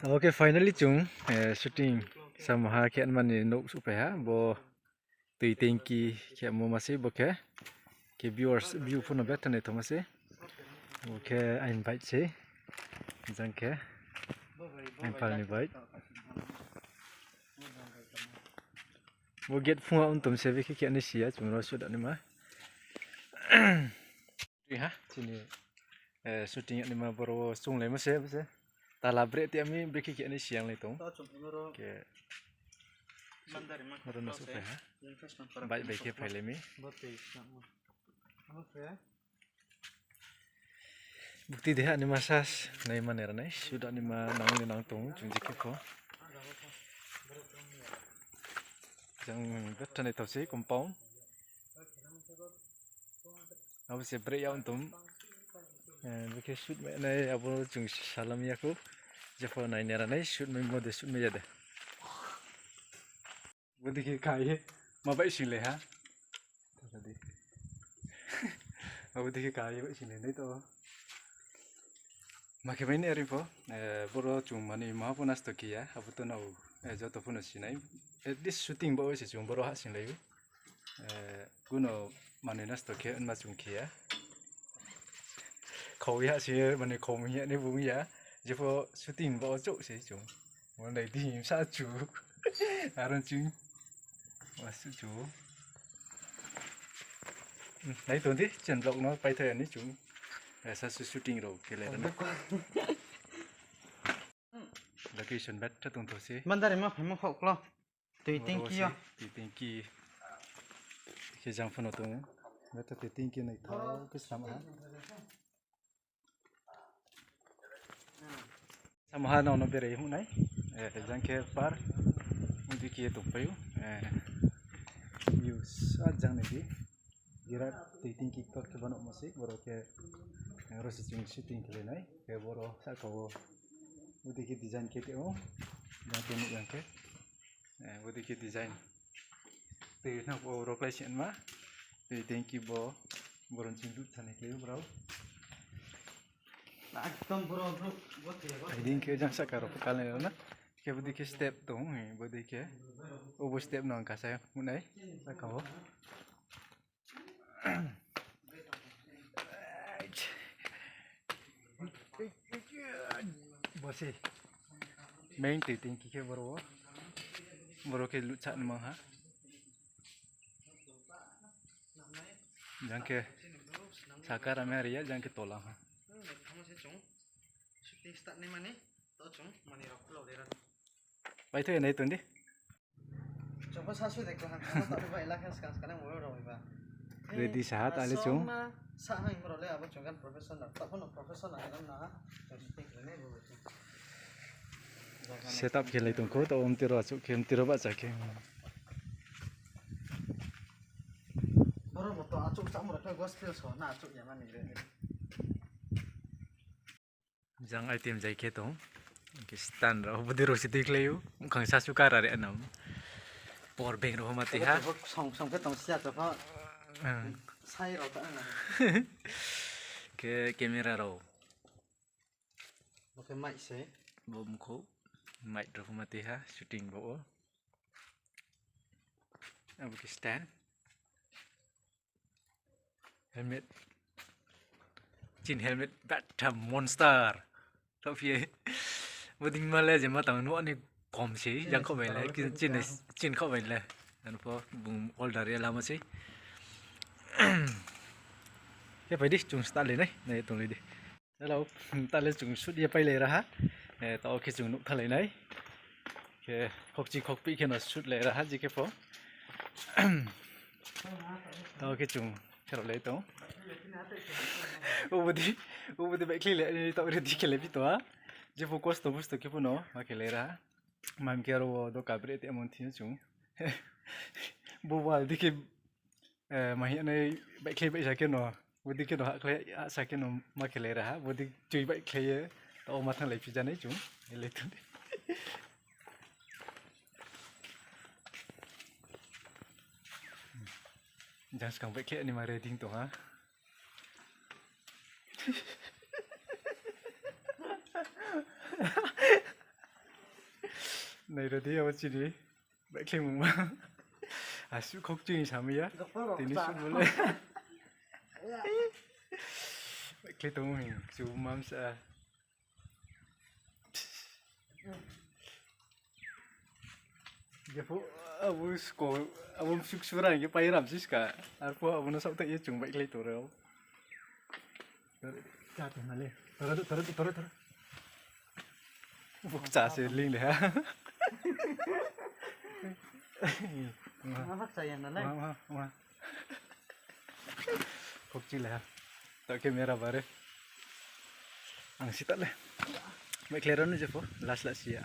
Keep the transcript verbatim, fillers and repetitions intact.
Abo khe finally chung, eh, shooting samo ha khe mani nouh suhphai ha, bo tui tanki khe mo ma sei bo khe, khe viewers, view pho no betha naithoma sei, bo khe aini bike sei, jang khe aini pal ni bike. Bo gate phung ha ong tom se, bikhe khe ani si ya, chung ro shoot naima. Tui ha, chini, eh, shooting naima boro wo chunglaimo se, bo se. Tala breh ti ami, bikhe khe ani si yang lai tong. Khe, oro no suhphai ha. Bike bai khe phailai mi. Bukti deha ni ma sas nai mane ra nai, shoot naima nang ni nang tong, chung je khe pho. Jang betha naithao sei compound. Abo se breh ya ong tom. Eh, bikhe shoot mai nai, abo chung salam ya khou. Jepho nai nera nai, shoot mai mo de, shoot mai ya de. Bo dei khe kai ye, ma bai sing le ha. Abo dei khe kai ye bai sing le nai to. Ma khe bai ni ari pho, eh, boro chung mani maha pho nasto khe ya, abo to nao, eh, joto pho no sinai. At least shooting bo se chung boro ha sing lai ou. Eh, kuno mani nasto khe, ma chung khe ya. Khau ya se, mani khau ya ni bung ya. Jepho shooting bo chouh se chung. Mo nai di sa chu. Aron chung. Wa su chu. Hmm, nai tong di, chen vlog no paithai ani chung. Eh, sa su shooting rao khe le rana. Location betha tongtho se. Mandari ma phaimo khoklo. Tui tanki yo. Tui tanki. Khe jang pho no tong. Betha tui tanki naithao khe sam ha. Samo ha nao no berai hung nai. Eh, jang khe par. Udi khe tongpai ou. Eh, view sa jang nai di. Birat tui tanki ktor khe bano mo se. Boro khe, eh, ro se chung shooting khe le nai. Khe boro sahka wo. Udi khe design khe tong ou. Jang khe nuh jang khe. Eh, udi khe design. Tui nang bo ro klái se ma. Tui tanki bo. Boro chung lut thani khe brao. Ekdom boro bro, bo te, bo te. Aiding khe jang sahka rao pho kal nai rao na. Khe bo dei khe step tong, eh, bo dei khe. Obo step no ang kasa nai, sahka wo. Bo se. Main tui tanki khe boro wo. Boro khe luhsa ni mang ha. Jang khe sahka rame ri ya, jang khe tola ha. Shooting start nai mani, to chung mani rao khulo de ra. Bai tho ya nai tong di. Chokho sa sui de kla han, chokho ta bai la kha skang skang mo rao ba. Ready sa ha ta le chung. Sa hang mo rao le abo chung kan professional. Ta pho no professional kan na ha. Chung shooting khe nai bo. Setup khe lai tong kho, ta om tiro achouh khe, om tiro bahcha khe. Boro bo to achouh chamo rao khe gospel so na achouh ya mani re. Jang item jai khe tong. Khe stand rao, bo dei rao se tui khlai ou. Bkhang sa su kara re anam. Power bank rao ma tei ha. Song, song khe tong sia to pho. Hmm. Sai rao ta na. Khe camera rao. Bo khe mic se. Bo mkhu. Mic rao ma tei ha, shooting bo ou. Abo khe stand. Helmet. Chin helmet betha monster. Thaoh phi. Bo dei ma le je ma tang nuh ni kom se, jang kho bai le, chin, chin kho bai le. Ano pho bung order ya lama se. Khe pai di, chung start le nai, nai tong le di. Hello, ta le chung shoot ye pai le ra ha. Eh, tao khe chung nuh thalai nai. Khe khokchi khokpih khe no shoot le ra ha, je khe pho. Tao khe chung khe rao le tong. Ubo dei, ubo dei baihkhlai le, tao ready khe le phi tong ha. Je pho kosto busto khe pho no, ma khe le ra ha. Mam khe aro wo doka bre te mon thi chung. Bo wall dei khe Eh, mahi nai baihkhlai baihsa khe no, bo dei khe no hahkhlai, hahsa khe no ma khe le ra ha, bo dei chui baihkhlai ye, tao ma thannglai phi ja nai chung, ele tong di. Jang skang baihkhlai ni ma ready tong ha. Nai ra di, abo chini baihkhlaimungma. Asuh khokching samai ya. Tini suh bo le. Baihkhlai tongmo hing, chu mamsa. Jepho, abo sko, abo msuk sura hing khe pai ram siska. Arphuh abo no saohthaih ye chung baihkhlai tong rao. Cha tong na le. Tora, tora, tora, tora. Bukcha se ling le ha. Ma, ma, ma. Khokchi le ha. Tao khe mera bare. Ang sita le. Baihkhlai rao no jepho, last last si ya.